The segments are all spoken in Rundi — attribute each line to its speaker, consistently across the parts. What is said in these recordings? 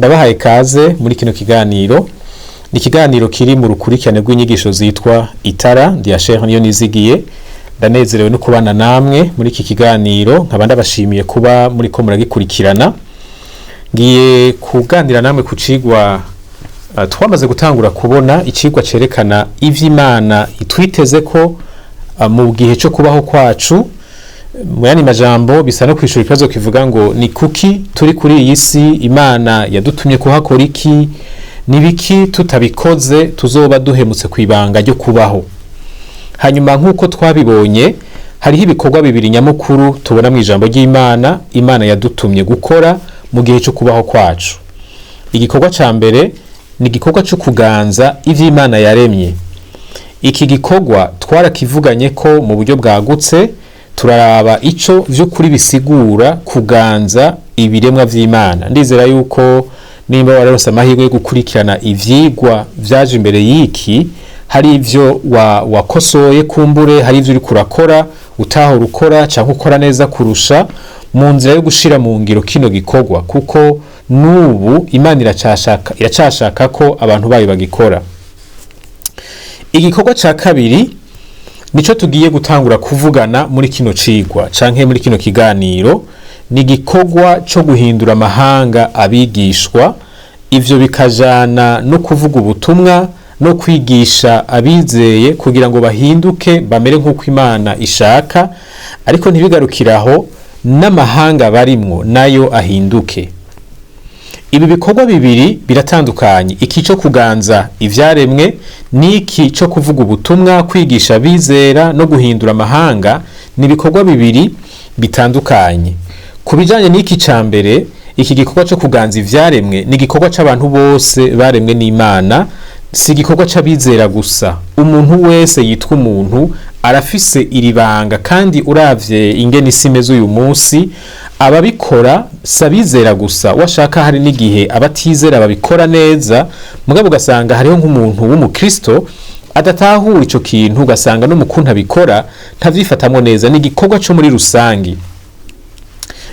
Speaker 1: Ndabahaye kaze muri kino kiganiro. Ni ikiganiro kiri mu rukurikirane rw'inyigisho zitwa Itara. Ndi Sheikh niyo nizigiye. Ndanezerewe no kubana namwe muri iki kiganiro, nkaba ndabashimiye kuba muri ko muragikurikirana. Ngiye kuganira namwe ku cigwa twamaze gutangura kubona, icigwa cerekana ivy'Imana itwiteze ko mu gihe cyo kubaho kwacu. Mu yandi majambo, bisa no kwishura ikibazo kivuga ngo: ni kuki turi kuri iyi si? Imana yadutumye kuhakora iki? Ni biki tutabikoze tuzoba duhemutse ku ibanga ryo kubaho? Hanyuma, nk'uko twabibonye, hariho ibikorwa bibiri nyamukuru tubona mu ijambo ry'Imana Imana yadutumye gukora mu gihe cyo kubaho kwacu. Igikorwa ca mbere ni igikorwa cyo kuganza ivy'Imana yaremye. Iki gikorwa twarakivuganye ko mu buryo bwagutse, turaraba ico vy'ukuri bisigura kuganza ibiremwa vy'Imana. Ndizera yuko nimba wararonse amahirwe yo gukurikirana ivyigwa vyaje imbere y'iki, hari ivyo wakosoye kumbure, hari ivyo uriko urakora utahora ukora canke ukora neza kurusha mu nzira yo gushira mu ngiro kino gikorwa, kuko n'ubu Imana iracashaka ko abantu bayo bagikora. Igikorwa ca kabiri nico tugiye gutangura kuvugana muri kino cigwa canke muri kino kiganiro, ni igikorwa co guhindura amahanga abigishwa. Ivyo bikajana no kuvuga ubutumwa no kwigisha abizeye kugira ngo bahinduke bamere nk'uko Imana ishaka, ariko ntibigarukiraho, n'amahanga barimwo nayo ahinduke. Ibi bikorwa bibiri biratandukanye: iki cyo kuganza ivyaremwe n'iki cyo kuvuga ubutumwa, kwigisha abizera no guhindura amahanga, ni ibikorwa bibiri bitandukanye. Ku bijanye n'iki ca mbere, iki gikorwa cyo kuganza ivyaremwe ni igikorwa c'abantu bose baremwe n'Imana, si igikorwa c'abizera gusa. Umuntu wese yitwa umuntu arafise iri banga, kandi uravye ingene isi imeze uyu munsi, ababikora si abizera gusa. Washaka hari n'igihe abatizera babikora neza, mugabo ugasanga hariho nk'umuntu w'umukristo adatahura ico kintu, ugasanga no mu kuntu abikora ntavyifatamwo neza. Ni igikorwa co muri rusangi,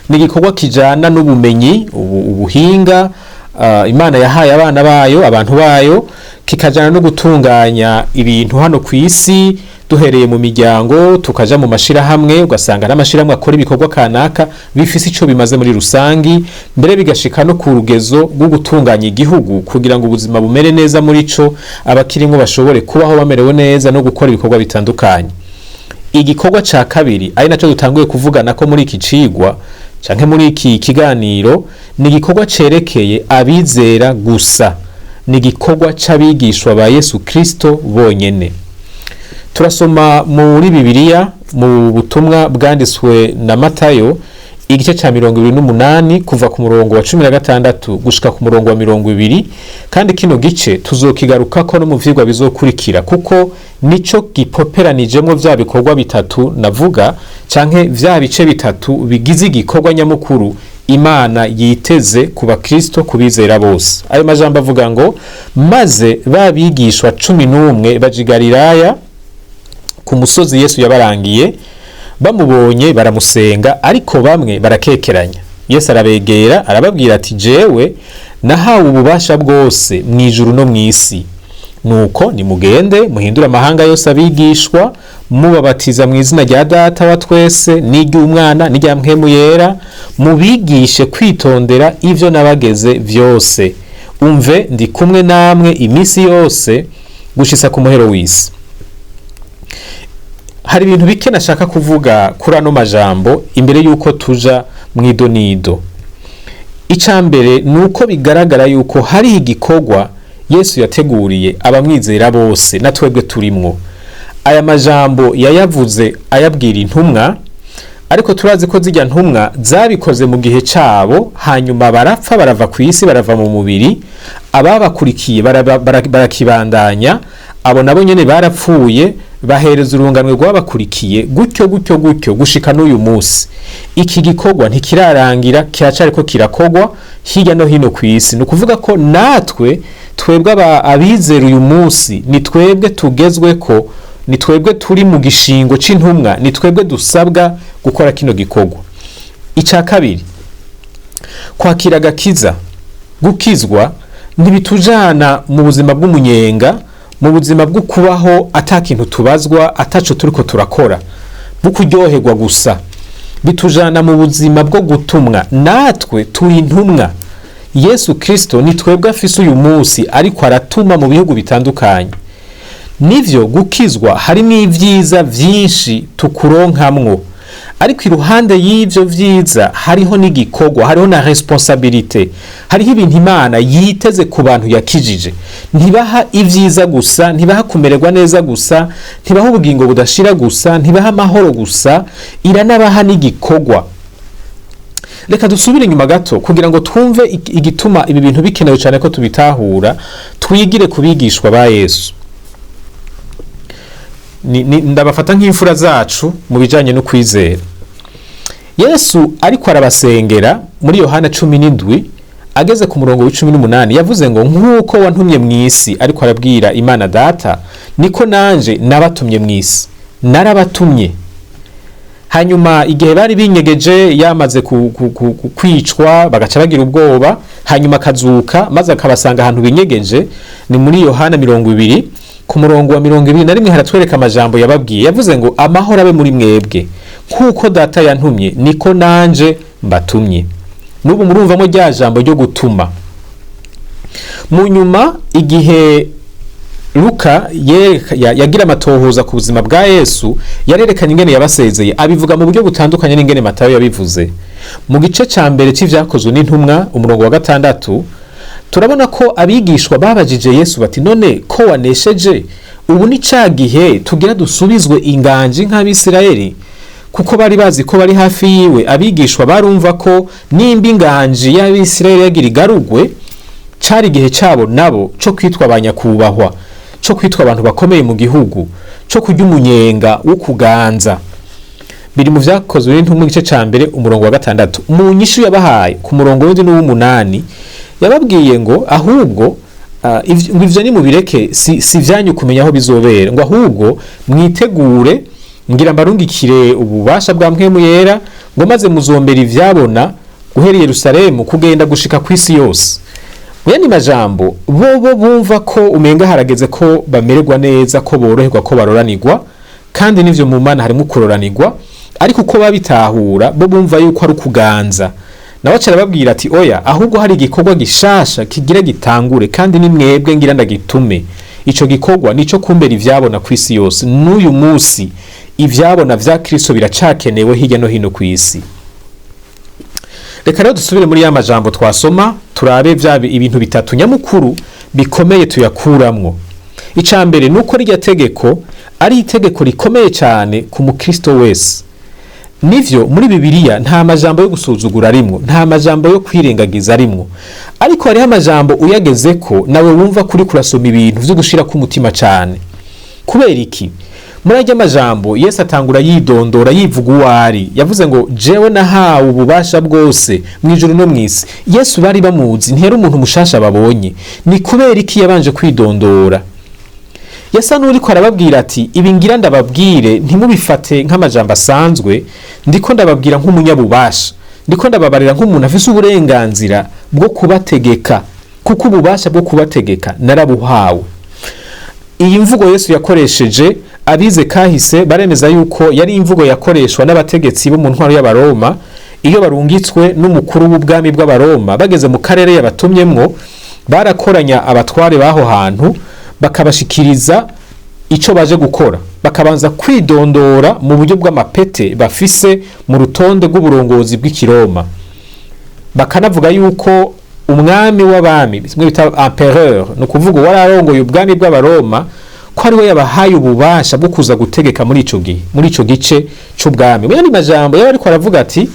Speaker 1: ni igikorwa kijana n'ubumenyi, ubuhinga Imana yahaye abana bayo, abantu bayo, kikajana no gutunganya ibintu hano ku isi, duhereye mu miryango tukaja mu mashirahamwe, ugasanga n'amashirahamwe akora ibikorwa kanaka bifise ico bimaze muri rusangi, mbere bigashika no ku rugezo rwo gutunganya igihugu kugira ngo ubuzima bumere neza muri co, abakirimwo bashobore kubaho bamerewe neza no gukora ibikorwa bitandukanye. Igikorwa ca kabiri, ari naco dutanguye kuvugana ko muri iki cigwa canke muri iki kiganiro, ni igikorwa cerekeye abizera gusa, ni igikorwa c'abigishwa ba Yesu Kristo bonyene. Turasoma muri Bibiliya mu butumwa bwanditswe na Matayo, igice ca 28, kuva ku murongo wa 16 gushika ku murongo wa 20, kandi kino gice tuzokigarukako no mu vyigwa bizokurikira, kuko nico gipoperanijemwo vya bikorwa bitatu navuga, canke vya bice bitatu bigize igikorwa nyamukuru Imana yiteze ku bakristo, kubizera bose. Ayo majambo avuga ngo: "Maze babigishwa 11 baja i Galilaya ku musozi Yesu yabarangiye. Bamubonye baramusenga, ariko bamwe barakekeranya. Yesu arabegera, arababwira ati: 'Jewe nahawe ububasha bwose mu ijuru no mu isi. Nuko nimugende muhindure amahanga yose abigishwa, mubabatiza mu izina rya Data wa twese n'iry'Umwana n'irya Mpwemu Yera, mubigishe kwitondera ivyo nabageze vyose. Umve, ndi kumwe namwe iminsi yose gushitsa ku muhero w'isi.'" Hari ibintu bike nashaka kuvuga kuri ano majambo imbere y'uko tuja mu idonido. Ica mbere ni uko bigaragara yuko hari igikorwa Yesu yateguriye abamwizera bose, na twebwe turimwo. Aya majambo yayavuze ayabwira intumwa, ariko turazi ko zirya ntumwa zabikoze mu gihe cabo, hanyuma barapfa, barava ku isi, barava mu mubiri. Ababakurikiye barakibandanya, abo nabo nyene barapfuye, bahereza urunganwe rwabakurikiye, gutyo gutyo gutyo gushika n'uyu munsi. Iki gikorwa ntikirarangira, kiracariko kirakorwa hirya no hino ku isi. Ni ukuvuga ko natwe twebwe abizera uyu munsi, ni twebwe tugezweko, ni twebwe turi mu gishingo c'intumwa, ni twebwe dusabwa gukora kino gikorwa. Icya kabiri, kwakira agakiza. Gukizwa ntibitujana mu buzima bw'umunyenga, mu buzima bwo kubaho ata kintu tubazwa, ataco turiko turakora, bwo kuryoherwa gusa. Bitujana mu buzima bwo gutumwa. Natwe turi intumwa. Yesu Kristo ni twebwe afise uyu munsi, ariko aratuma mu bihugu bitandukanye. Nivyo, gukizwa harimo ibyiza vyinshi tukuronkamwo, ariko iruhande y'ivyo vyiza hariho n'igikorwa, hariho na responsabilité, hariho ibintu Imana yiteze ku bantu yakijije. Ntibaha ivyiza gusa, ntibaha kumererwa neza gusa, ntibaha ubugingo budashira gusa, ntibaha amahoro gusa, iranabaha n'igikorwa. Reka dusubire inyuma gato kugira ngo twumve igituma ibi bintu bikenewe cyane ko tubitahura. Twigire ku bigishwa ba Yesu. Ndabafata nk'imfura zacu mu bijanye no kwizera. Yesu ariko arabasengera muri Yohana 17, ageze ku murongo wa 18, yavuze ngo: "Nk'uko wantumye mu isi," ariko arabwira Imana Data, "niko nanje nabatumye mu isi, narabatumye." Hanyuma igihe bari binyegeje yamaze kwicwa, bagaca bagira ubwoba, hanyuma akazuka maze akabasanga ahantu binyegeje, ni muri Yohana 20 ku murongo wa 21, haratwereka amajambo yababwiye. Yavuze ngo: "Amahoro abe muri mwebwe. Nk'uko Data yantumye, niko nanje mbatumye." N'ubu murumvamo rya jambo ryo gutuma. Mu nyuma, igihe Luka yagira amatohoza ku buzima bwa Yesu, yarerekanye ingene yabasezeye, abivuga mu buryo butandukanye n'ingene Matayo yabivuze. Mu gice ca mbere c'Ivyakozwe n'Intumwa, umurongo wa 6, turabona ko abigishwa babajije Yesu bati: "None ko wanesheje, ubu ni ca gihe tugira dusubizwe inganji nk'Abisirayeli?" Kuko bari bazi ko bari hafi yiwe. Abigishwa barumva ko nimba inganji y'Abisirayeli yagira igarugwe, cari igihe cabo nabo co kwitwa abanyakubahwa, co kwitwa abantu bakomeye mu gihugu, co kurya umunyenga wo kuganza. Biri mu Vyakozwe n'Intumwa, igice ca mbere, umurongo wa 6. Mu nyishu yabahaye ku murongo wa 7 n'uw'umunani, yababwiye ngo ahubwo ngo ivyo nimubireke, si vyanyu kumenya aho bizobera, ngo ahubwo mwitegure, ngira mbarungikire ububasha bwa Mpwemu Yera, ngo maze muzombera ivyabona guhera i Yerusalemu kugenda gushika ku isi yose. Mu yandi majambo, bobo bumva ko umenga harageze ko bamererwa neza, ko boroherwa, ko baroranirwa. Kandi n'ivyo, mu Mana harimo kuroranirwa, ariko uko babitahura bo bumva yuko ari ukuganza. Nawe aca arababwira ati: "Oya, ahubwo hari igikorwa gishasha kigira gitangure, kandi ni mwebwe ngira ndagitume. Ico gikorwa nico kumbera ivyabona ku isi yose." N'uyu munsi ivyabona vya Kristo biracakenewe hirya no hino ku isi. Reka rero dusubire muri ya majambo twasoma, turabe vya ibintu bitatu nyamukuru bikomeye tuyakuramwo. Ica mbere ni uko rirya tegeko ari itegeko rikomeye cyane ku mukristo wese. Nivyo, muri Bibiliya nta majambo yo gusuzugura arimwo, nta majambo yo kwirengagiza arimwo, ariko hariho amajambo uyagezeko nawe wumva kuri kurasoma ibintu vyo gushira k'umutima cyane. Kubera iki? Muri arya majambo Yesu atangura yidondora, yivuga uwo ari. Yavuze ngo: "Jewe nahawe ububasha bwose mu ijuru no mu isi." Yesu bari bamuzi, ntiyari umuntu mushasha babonye. Ni kubera iki yabanje kwidondora? Yasa n'uriko arababwira ati: "Ibi ngira ndababwire, ntimubifate nk'amajambo asanzwe. Ndiko ndababwira nk'umunyabubasha, ndiko ndababarira nk'umuntu afise uburenganzira bwo kubategeka, kuko ububasha bwo kubategeka narabuhawe." Iyi mvugo Yesu yakoresheje, abize kahise baremeza yuko yari imvugo yakoreshwa n'abategetsi bo mu ntwaro y'Abaroma iyo barungitswe n'umukuru w'ubwami bw'Abaroma. Bageze mu karere yabatumyemwo, barakoranya abatware b'aho hantu, bakabashikiriza ico baje gukora, bakabanza kwidondora mu buryo bw'amapete bafise mu rutonde rw'uburongozi bw'Ikiroma, bakanavuga yuko umwami w'abami, bimwe bita empereur, ni ukuvuga uwari arongoye ubwami bw'Abaroma, ko ariwe yabahaye ububasha bwo kuza gutegeka muri ico gihe, muri ico gice c'ubwami. Mu yandi majambo, yaba ariko aravuga ati: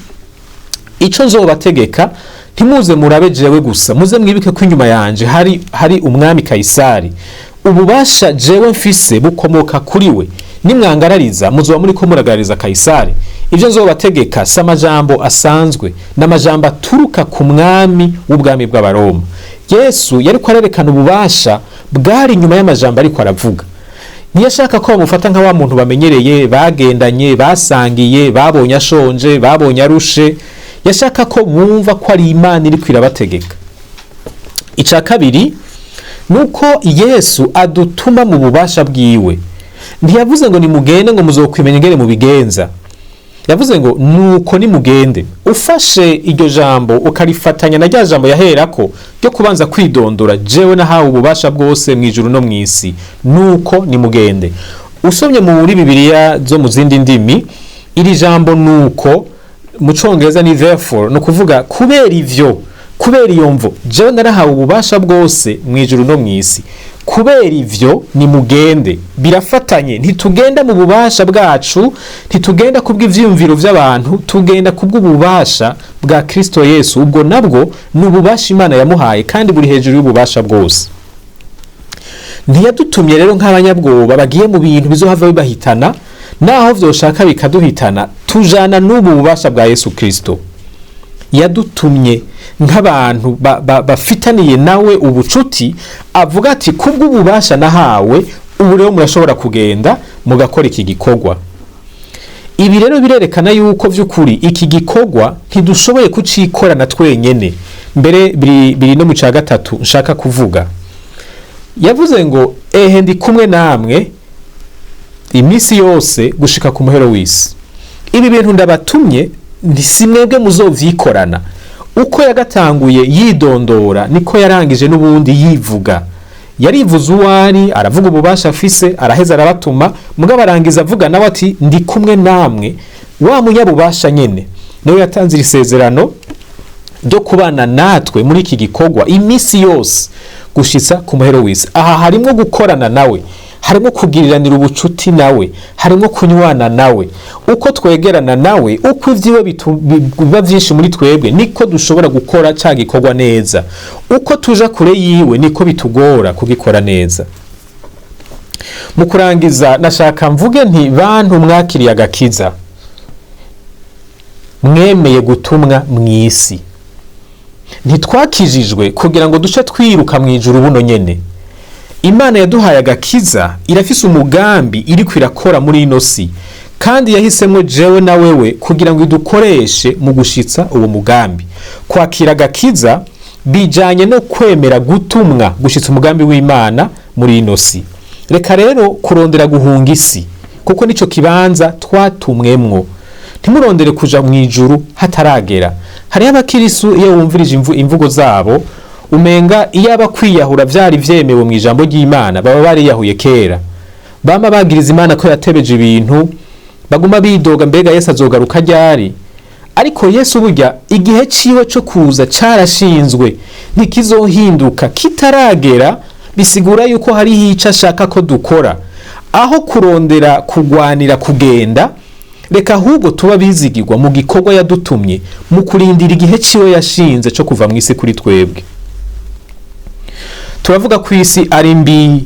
Speaker 1: "Ico nzobategeka, ntimuze murabe jewe gusa, muze mwibuke ko inyuma yanje hari umwami Kayisari. Ububasha jewe mfise bukomoka kuri we. Nimwangarariza, muzoba muriko muragarariza Kayisari. Ibyo nzobategeka si amajambo asanzwe, ni amajambo aturuka ku mwami w'ubwami bw'Abaroma." Yesu yariko arerekana ububasha bwari inyuma y'amajambo ariko aravuga. Ntiyashaka ko bamufata nka wa muntu bamenyereye, bagendanye, basangiye, babonye ashonje, babonye arushe. Yashaka ko bumva ko ari Imana iriko irabategeka. Icya kabiri nuko Yesu adutuma mu bubasha bwiwe. Ntiyavuze ngo nimugende ngo muzokwimenya ingene mubigenza, yavuze ngo nuko nimugende. Ufashe iryo jambo ukarifatanya na rya jambo yaherako ryo kubanza kwidondora, jewe nahawe ububasha bwose mu ijuru no mu isi, nuko nimugende. Usomye muri Bibiliya zo mu zindi ndimi, iri jambo nuko mu Congereza ni therefore, ni ukuvuga kubera ivyo, kubera iyo mvo, jewe narahawe ububasha bwose mu ijuru no mu isi, kubera ivyo nimugende. Birafatanye. Ntitugenda mu bubasha bwacu, ntitugenda kubw'ivyiyumviro vy'abantu, tugenda kubw'ububasha bwa Kristo Yesu. Ubwo nabwo ni ububasha Imana yamuhaye kandi buri hejuru y'ububasha bwose. Ntiyadutumye rero nk'abanyabwoba bagiye mu bintu bizohava bibahitana. Naho vyoshaka bikaduhitana, tujana n'ubu bubasha bwa Yesu Kristo. Yadutumye nk'abantu bafitaniye nawe ubucuti, avuga ati kubw'ububasha nahawe, ubu rero murashobora kugenda mugakora iki gikorwa. Ibi rero birerekana yuko vy'ukuri iki gikorwa ntidushoboye kucikorana twenyene. Mbere biri no mu ca gatatu nshaka kuvuga. Yavuze ngo ehe ndi kumwe namwe iminsi yose gushika ku muhero w'isi. Ibi bintu ndabatumye si mwebwe muzovyikorana. Uko yagatanguye yidondora niko yarangije n'ubundi yivuga. Yarivuze uwari, aravuga ububasha afise, araheza arabatuma, mugabo arangiza avuga nawe ati ndi kumwe namwe. Wa munyabubasha nyene niwe yatanze iri sezerano ryo kubana natwe muri iki gikorwa iminsi yose gushitsa ku muhero w'isi. Aha harimwo gukorana nawe, harimo kugiriranira ubucuti nawe, harimo kunywana nawe. Uko twegerana nawe, uko ivyiwe biba vyinshi muri twebwe, niko dushobora gukora ca gikorwa neza. Uko tuja kure yiwe, niko bitugora kugikora neza. Mu kurangiza nashaka mvuge nti bantu mwakiriye agakiza, mwemeye gutumwa mw'isi. Ntitwakijijwe kugira ngo duce twiruka mu ijuru buno nyene. Imana yaduhaye agakiza irafise umugambi iriko irakora muri ino si, kandi yahisemwo jewe na wewe kugira ngo idukoreshe mu gushitsa uwo mugambi. Kwakira agakiza bijanye no kwemera gutumwa gushitsa umugambi w'Imana muri ino si. Reka rero kurondera guhunga isi, kuko nico kibanza twatumwemwo. Ntimurondere kuja mu ijuru hataragera. Hariho abakirisu iyo wumvirije imvugo zabo umenga iyo kwiyahura vyari vyemewe mu ijambo ry'Imana baba bariyahuye kera. Bama bagiriza Imana ko yatebeje ibintu, baguma bidoga mbega Yesu azogaruka ryari. Ariko Yesu burya igihe ciwe co kuza carashinzwe, ntikizohinduka. Kitaragera bisigura yuko hariho ico ashaka ko dukora. Aho kurondera kugwanira kugenda, reka ahubwo tuba bizigirwa mu gikorwa yadutumye, mu kurindira igihe ciwe yashinze co kuva mu isi kuri twebwe. Turavuga ko isi ari mbi,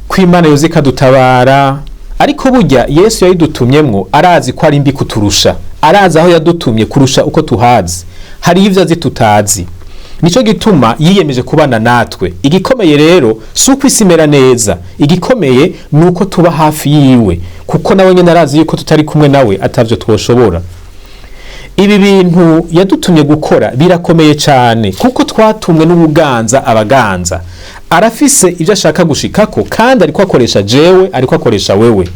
Speaker 1: ko Imana yoza ikadutabara, ariko burya Yesu yayidutumyemwo arazi ko ari mbi kuturusha, arazi aho yadutumye kurusha uko tuhazi. Hari ivyo azi tutazi, nico gituma yiyemeje kubana natwe. Igikomeye rero si uko isi imera neza, igikomeye ni uko tuba hafi yiwe, kuko nawe nyene arazi yuko tutari kumwe nawe atavyo twoshobora. Ibi bintu yadutumye gukora birakomeye cyane, kuko twatumwe n'ubuganza abaganza. Arafise ibyo ashaka gushikako, kandi ariko akoresha jewe, ariko akoresha wewe.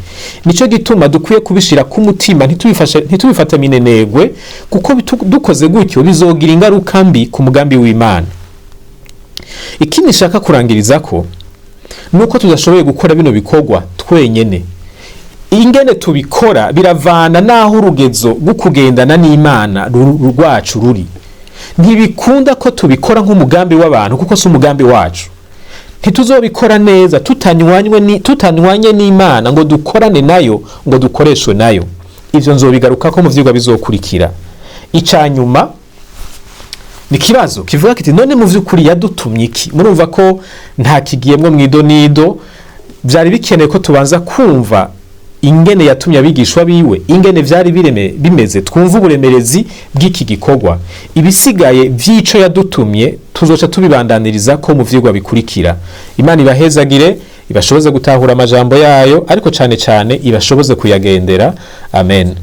Speaker 1: Nico gituma dukwiye kubishira ku mutima, ntitubifate minenegwe, kuko dukoze gutyo bizogira ingaruka mbi ku mugambi w'Imana. Ikindi nshaka kurangiriza ko nuko tudashoboye gukora bino bikorwa twenyene. Ingene tubikora biravana naho urugezo rwo kugendana n'Imana rwacu ruri. Ntibikunda ko tubikora nk'umugambi w'abantu, kuko si umugambi wacu. Ntituzobikora neza tutanywanye n'Imana ngo dukorane nayo, ngo dukoreshwe nayo. Ivyo nzobigarukako mu vyigwa bizokurikira. Ica nyuma ni kibazo kivuga kiti none mu vy'ukuri yadutumye iki? Murumva ko nta kigiyemwo mwidonido, vyari bikeneye ko tubanza kumva ingene yatumye abigishwa biwe, ingene vyari bimeze, twumva uburemerezi bw'iki gikorwa. Ibisigaye vy'ico yadutumye tuzoca tubibandaniriza ko mu vyigwa bikurikira. Imana ibahezagire, ibashoboze gutahura amajambo yayo, ariko cane cane ibashoboze kuyagendera. Amen.